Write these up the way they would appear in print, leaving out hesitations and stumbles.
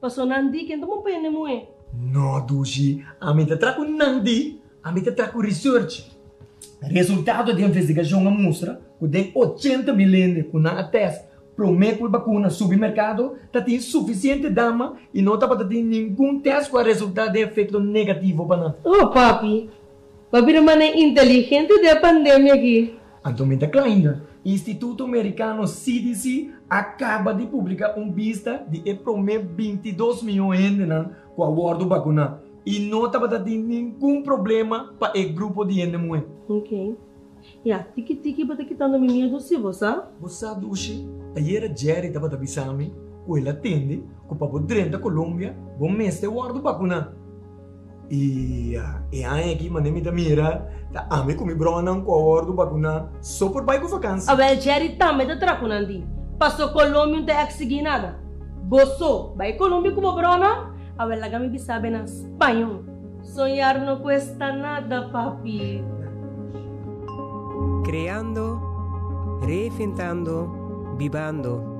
Paso nan di ken ta bon pa hende muhé. No dushi, ami ta traha ku nan di, ami ta traha ku research. Resultado di investigashon a mustra ku den 80.000 hende ku nan a test promé ku e bakuna subi merkado ta tin sufisiente dama i no tabata tin ningun test ku a resultá den efekto negativo pa nan. Oh papi, bo a bira manera inteligente den e pandemia aki. Anto mi ta kla ainda. Instituto Merikano CDC a kaba di publiká un bista di e promé 22 mion hendenan ku a wòrdu bakuná i no tabata tin ningun problema pa e grupo di hende muhé. Ok. Ya, tiki tiki bo ta kitando mi miedu si, bo sa? Bo sa dushi, ayera Jerry tabata bisa mi ku el a tende ku pa bo drenta Colombia bo mester wòrdu bakuná. I e aña aki mane mi ta mira ta ami ku mi bronan ku a wòrdu bakuná so por bai ku vakansi. Awel Jerry tambe ta traha ku nan di. Paso Colombia no ta eksigí nada. Bo so bai Colombia ku bo bronan? Awel laga mi bisa be na spañó. Soñar no cuesta nada papi. Creando, reinventando, bibando.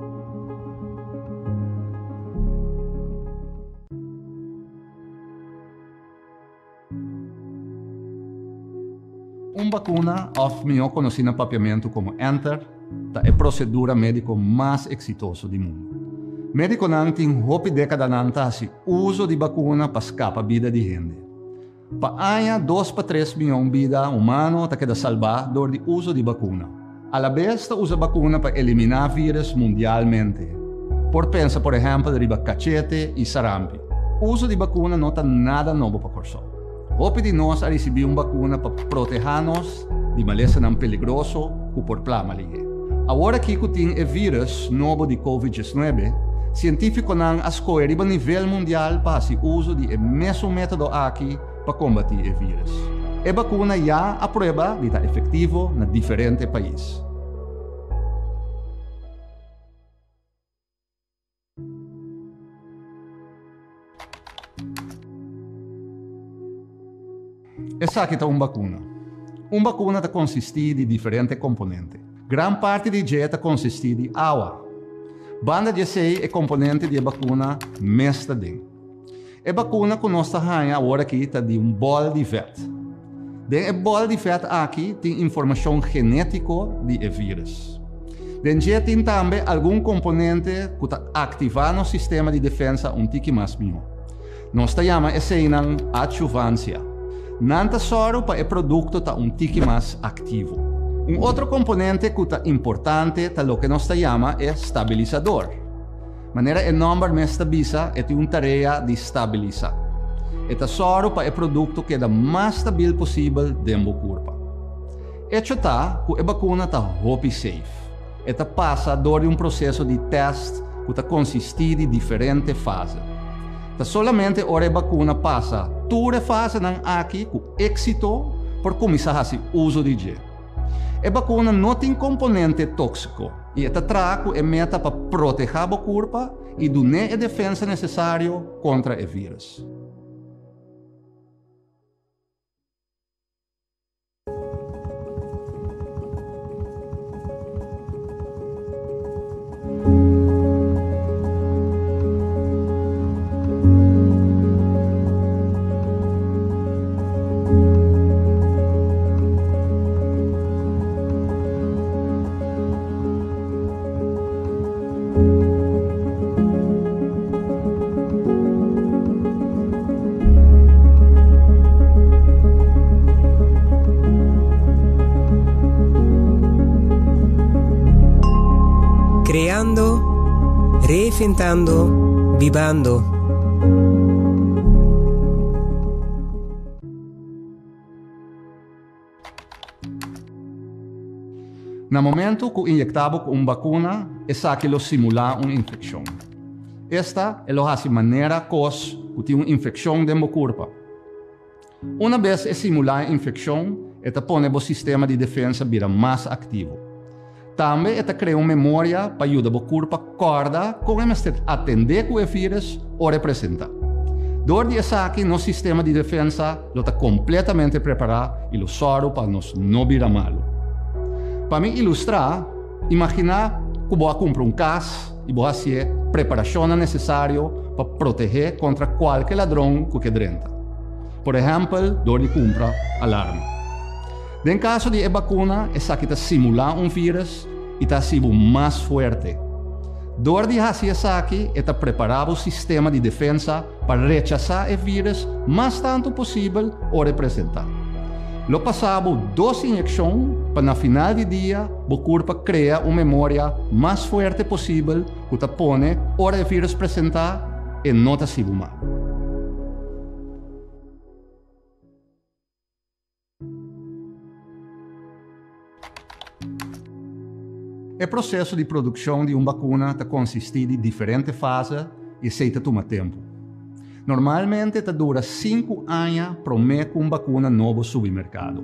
Un bakuna, òf mihó konosí na papiamentu komo enter, ta e prosedura médiko mas eksitoso di mundu. Médikonan tin hopi dékadanan ta hasi uso di bakuna pa skapa bida di hende. Pa aña dos pa tres mion bida humano ta keda salbá dor di uso di bakuna. Alabes ta usa bakuna pa eliminá vírus mundialmente. Por pensa por ehèmpel riba kachete i sarampi. Uso di bakuna no ta nada nobo pa Kòrsou. Hopi di nos a risibí un bakuna pa protehá nos di malesanan peligroso ku por plama lihé. Awor aki ku tin e vírus nobo di Covid 19, sientífikonan a skohe riba nivel mundial pa hasi uso di e mesun método aki pa kombatí e vírus. E bakuna ya a prueba di ta efektivo na diferente pais. Esaki ta un bakuna. Un bakuna ta konsistí di diferente komponente. Gran parti di dje ta konsistí di awa. Banda di esei e komponente di e bakuna mes ta den. E bakuna ku nos ta haña aworakí ta di un bòl di vèt. Den e bòl di vèt aki tin informashon genétiko di e vírus. Den dje tin tambe algun komponente ku ta aktivá nos sistema di defensa un tiki mas mihó. Nos ta yama eseinan adjuvansia. Nan ta sòru pa e produkto ta un tiki mas aktivo. Un otro komponente ku ta importante ta loke nos ta yama e stabilisador. Manera e nòmber mes ta bisa, e tin un tarea di stabilisá. E ta sòru pa e produkto keda mas stabil posibel den bo kurpa. Echo ta ku e bakuna ta hopi safe. E ta pasa dor di un proseso di tèst ku ta konsistí di diferente fase. Ta solamente ora e bakuna pasa tur e fasenan aki ku éksito por kuminsá hasi uso di dje. E bakuna no tin komponente tóksiko i e ta traha ku e meta pa protehá bo kurpa i dun'é e defensa nesesario kontra e vírus. Creando, reinventando, bibando. Na momento ku inyektá bo ku un bakuna, esaki lo simulá un infekshon. Esta e lo hasi manera kos ku tin un infekshon den bo kurpa. Una bes e simulá e infekshon, e ta pone bo sistema di defensa bira mas aktivo. Tambe e ta krea un memoria pa yuda bo kurpa kòrda kon e mester atendé ku e vírus ora e presentá. Dor di esaki nos sistema di defensa lo ta kompletamente prepará i lo sòru pa nos no bira malu. Pa mi ilustrá, imaginá ku bo a kumpra un kas i bo hasié preparashonnan nesesario pa protehé kontra kualke ladron ku ke drenta. Por ehèmpel dor di kumpra alarma. Den kaso di e bakuna esaki ta simulá un vírus i ta hasi bo mas fuerte. Dor di hasi esaki e ta prepará bo sistema di defensa pa rechasá e vírus mas tantu posibel ora e presentá. Lo pasa bo dos inyekshon pa na final di dia bo kurpa krea un memoria mas fuerte posibel ku ta pone ora e vírus presentá e no ta hasi bo mal. E proseso di produkshon di un bakuna ta konsistí di diferente fase i esei ta tuma tempu. Normalmente ta dura sinku aña promé ku un bakuna nobo subi merkado.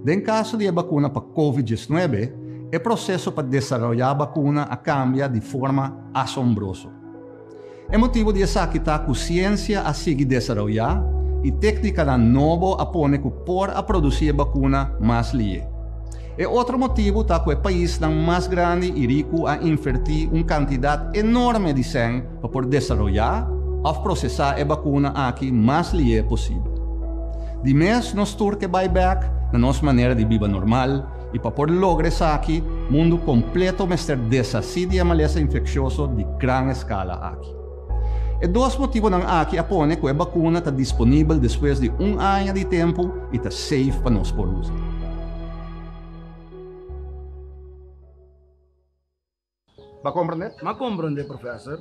Den kaso di e bakuna pa Covid 19, e proseso pa desaroyá bakuna a kambia di forma asombroso. E motibu di esaki ta ku siensia a sigui desaroyá i téknikanan nobo a pone ku por a produsí e bakuna mas lié. E otro motibu ta ku e paisnan mas grandi i riku a invertí un kantidat enorme di sèn pa por desaroyá òf prosesá e bakuna aki mas lié posibel. Di mes nos tur ke bai bèk na nos manera di biba normal i pa por logra esaki mundu kompleto mester deshasí di e malesa infekshioso di gran eskala aki. E dos motibunan aki a pone ku e bakuna ta disponibel despues di un aña di tempu i ta safe pa nos por usa. Bo a komprendé? M'a komprendé, professor.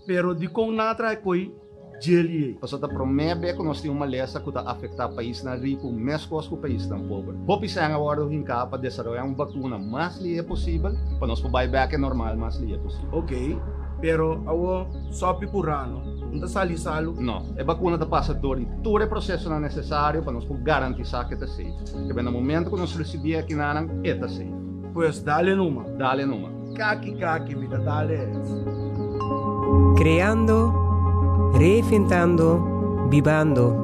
Pero dikon nan a traha e koi djeli ei? Pasobra ta promé be ku nos tin un malesa ku ta afektá paisnan riku meskos ku paisnan pober. Hopi sèn a wòrdu hinká pa desaroyá un bakuna mas lihé posibel pa nos por bai bèk e normal mas lihé posibel. Oké, pero awor sòpi ku rano no ta sali salu? No, e bakuna ta pasa dor di tur e prosesonan nesesario pa nos por garantisá ku e ta safe. Kebé na momento ku nos risibí e akinanan, e ta safe. Pues dale numa. Dale numa. Kaki kaki mi ta dale es. Creando, reinventando, bibando.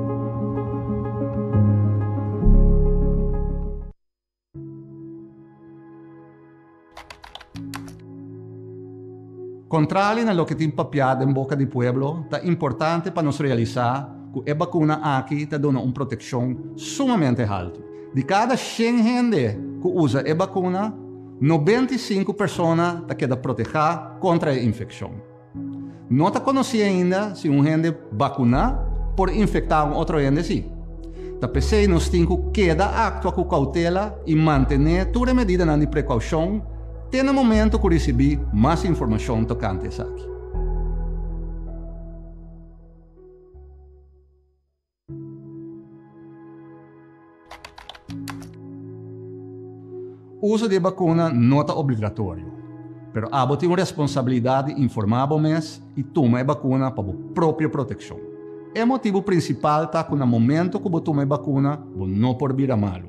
Contrali na loke tin papiá den boca di pueblo, ta importante pa nos realisá cu e bacuna aki ta duna un proteccion sumamente haltu. Di kada shen hende ku usa e bakuna, 95 persona ta keda protehá kontra e infekshon. No ta konosí ainda si un hende bakuná por infektá un otro hende sí. Ta p'esei nos tin ku keda aktua ku koutela i mantené tur e medidanan di prekoushon te na momento ku risibí mas informashon tokante esaki. Uso di e bakuna no ta obligatorio, pero abo tin un responsabilidat di informá bo mes i tuma e bakuna pa bo propio protekshon. E motibu prinsipal ta ku na momento ku bo tuma e bakuna bo no por bira malu.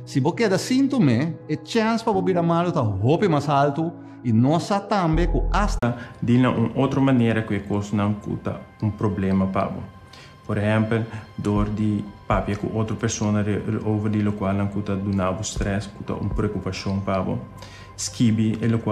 Si bo keda sin tum'é, e chèns pa bo bira malu ta hopi mas haltu i nos sa tambe ku asta. Di na un otro manera ku e kosnan ku ta un problema pa bo. Por ehèmpel, dor di papia ku otro persona over di lokualnan ku ta duna bo strès, ku ta un preokupashon pa bo. Skibi e lokual.